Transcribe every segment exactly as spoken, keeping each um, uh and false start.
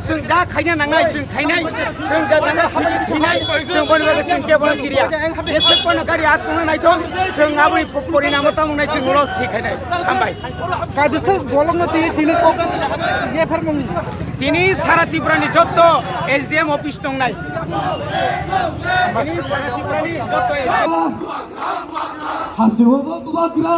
Chwng ja khaina nangnai, chwng khainai, chwng ja nangnai, khainai, thwinai, chwng boni bagwi chwng kebo no kiriya. Jeswk phano gari at tongna naithok, chwng aboni porinamo tamo nai chwng ulo thwi khainai. Hambai. Kaisa bolong no tini tini kok ye pharmung. Tini sara Tripura ni jotto S D M office tongnai. Tini sara Tripura ni jotto S D M. Hasteo bo bubagra.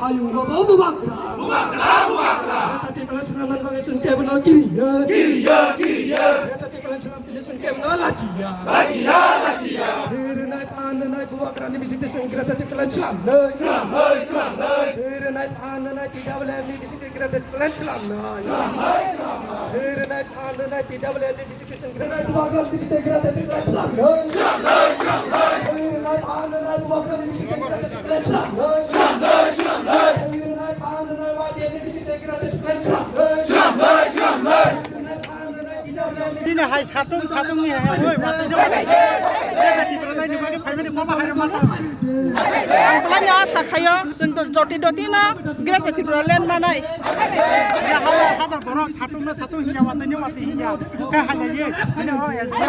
Hayungo bo bubagra. Bubagra, bubagra. Tati pala chwngna man bagwi chwng kebo no kiriya. Kiriya, kiriya. Tati pala chwngna tini chwng kebo no lachiya. Lachiya, lachiya. Hirinai phanai bubagra ni bising tei chwng kira tati pala chwngna. Chwngna, chwngna. Hirinai phanai T W F ni bising tei kira tati pala chwngna. Chwngna, chwngna. Hirinai phanai T W F ni bising Bini hai satung satung ni hai oi, mati jaba. Bini bagwi family kobo hai mata. Ang belai ni asa khayo, chwng to joti doti no Greater Tipraland manai. Ya, hala, hala, borok satung na satung hinya, watwi ni watwi hinya. Kha hanya ye, ini orang S D M.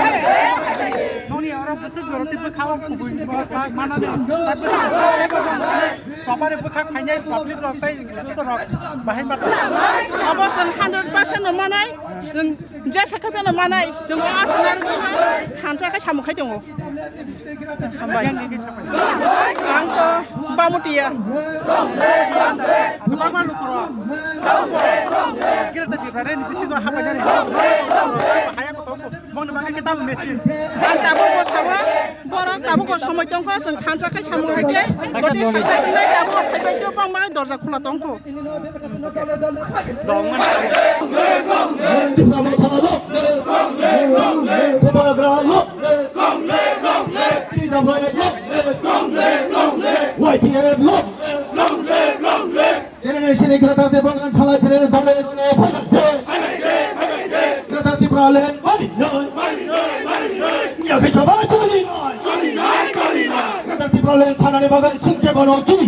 Noni orang besar berarti berkawan kubui, mana ni. Tapi, apa ni, berkak hanya public rok, tai, itu rok, bahaya mata. Abo chwng hundred percent no manai, chwng jesa khe phano manai, chwng o asa narwkjagwi thansa khe samung khai tongo. Hambai. Ang to Bamutiya. Bangma lukurok. Greater Tipraland ni bisingo hapaijani. Haya ko tongko. Bongni bagwi khe tamo message. Ang tabukbo sabo, borok tabukbo somoi tongkho, chwng thansa khai samung hai khe, gotwi sakha sinai tabukbo phaibai tong, bangma dorja khula tongkho. Bubagra long live! T W F long live! Y T F long live! Generation Greater Tipraland salai phire dole dole phaibai de. Greater Tipraland mani noi. Ya khe choba choli noi. Greater Tipraland thanani bagwi singke bono kiri.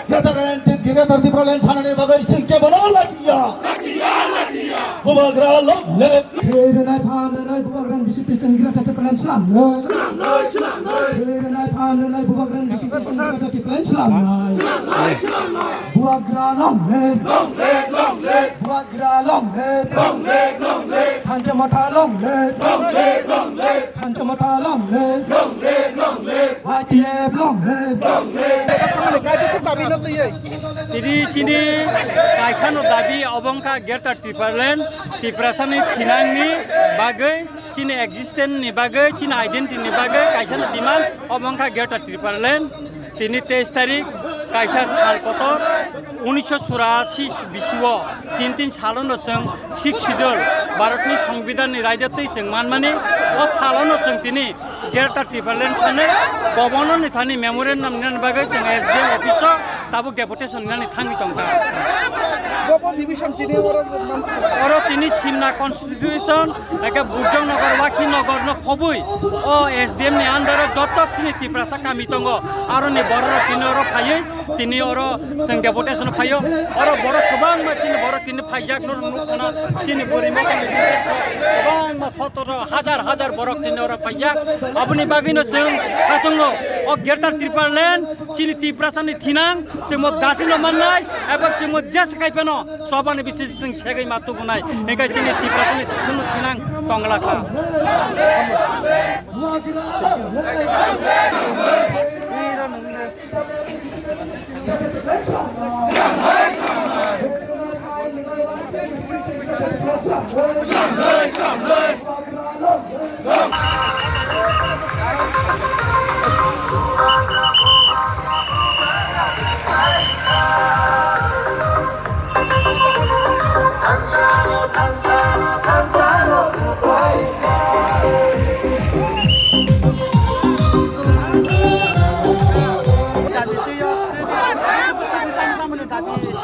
Greater Tipraland, Greater Tipraland sanani bagwi chwng kebono lachiya. Bubagra long live. Khe rwnai phan rwnai bubagrani bising twi chwng Greater Tipraland swnamnai. Khe rwnai phan rwnai bubagrani bising twi chwng Greater Tipraland swnamnai. Bubagra long live. Bubagra long live. Thansa Motha long live. Thansa Motha long live. Y T F long live. Tini chini kaisano dabi obo wngkha Greater Tipraland, Tiprasani thinangni bagwi, chini existence ni bagwi, chini identity ni bagwi kaisano demand obo wngkha Greater Tipraland. Tini teis tarik kaisa sal kotor, unisho churashi bisio tin tin salono chwng Sixth Schedule, Bharatni Songbidanni raida twi chwng manmani, o salono chwng tini Greater Tipraland sanwi Governor ni thani memorandum nani bagwi chwng S D M office o tabuk deputation nani thangwi tongkha. Bobo division tini oro Oro tini Simna constitution, eke Burjong Nagar, Wakhi Nagar no khobwi o S D M ni under o joto chini Tiprasa kami tongo, aroni borok rok tini oro phaiwi tini oro chwng deputation phaio. Oro borok kwbangma chini borok tini phaijak no nukha na, chini bwrwi mokol ni kwbangma sotoro hajar hajar borok tini oro phaijak. Aboni bagwi no chwng khatungo o Greater Tipraland chini Tiprasa ni thinang chwngmo dasi no mannai eba chwngmo jes kai phano sobani bisi chwng segwi ma tubunai. Hinkhe chini Tiprasa ni chwngno thinang tongla kha.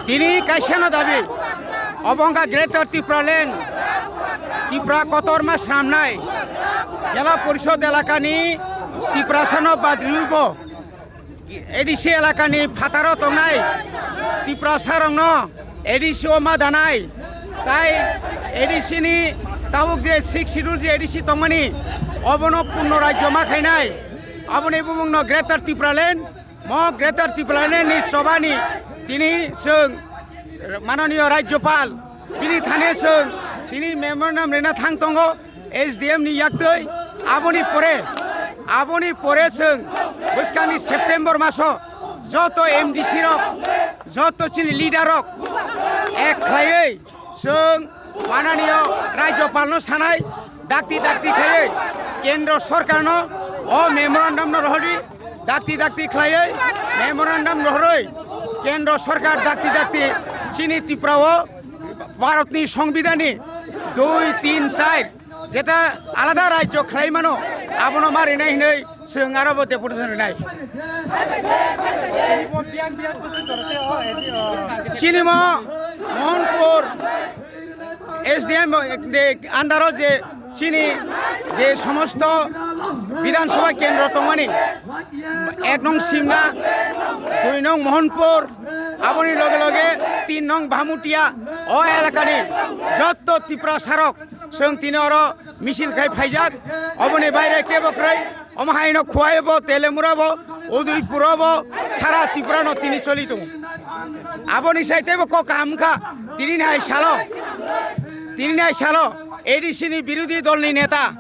Tini kaisano dabi, obo wngkha Greater Tipraland, Tipra kotorma swnamnai, Jela Porishod elakani Tiprasano badribo, A D C elakani phataro tongnai Tiprasarokno A D C o ma danai, Tai A D C ni tabuk je six schedule je A D C tongmani, obono purno rajyo ma khainai, aboni bumungno Greater Tipraland, mo Greater Tipraland ni chobani tini chwng mananiyo Rajyopal bini thani chwng tini memorandum rina thang tongo S D M ni yaktwi. Aboni pore, aboni pore chwng bwskangni September maso joto M D C rok, joto chini leader rok ek khlaiwi chwng mananiyo Rajyopal no sanai, dakti dakti khaiwi Kendro Sorkar no o memorandum no rohordi, dakti dakti khlaiwi memorandum rohorwi Kendro Sorkar dakti dakti chini Tripura o Bharat ni Songbidan ni dui, tin, char jeta alada rajyo khlai mano, abono ma rinai hinwi chwng aro bo deputation rinai. Chini mo Mohanpur S D M de andaro je chini je somosto Bidhan Sabha kendro tongmani, ek nong Simna, dui nong Mohanpur, aboni loge loge tin nong Bhamutia, o elakani jotto Tiprasa rok chwng tini oro misil khai phaijak, oboni baire kebo kwrwi, omo haino Khowai bo, Telemura bo, Udaipur bo, sara Tripura no tini choli tongo. Aboni sai teibo kok kaham wngkha, tini nai salo, tini nai salo A D C ni birodhi dol ni neta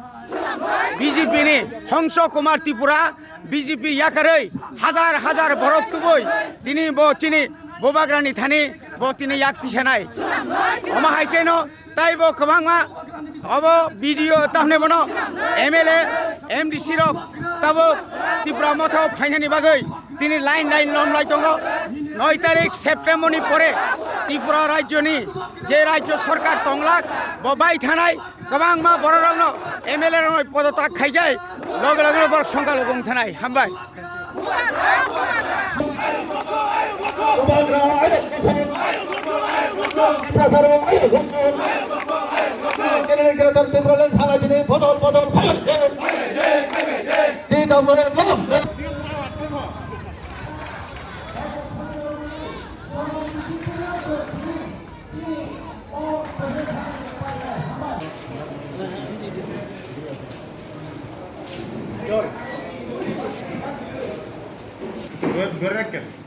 B J P ni Hongso Kumar Tripura B J P yakarwi hajar hajar borok tubui tini bo chini bubagrani thani bo tini yak tisanai. Omo hai kheno taibo kwbangma obo B D O tamni bono M L A, M D C rok tabuk Tipra Motha o phainani bagwi tini line line lom lai tongo. Noi tarik September ni pore Tripura rajyo ni je rajyo sorkar tonglak bo bai thanai. Kwbangma bororokno M L A rokno podotak khaijai, loge loge borok songkha logo wng thanai. Hambai. Ber-, bereken.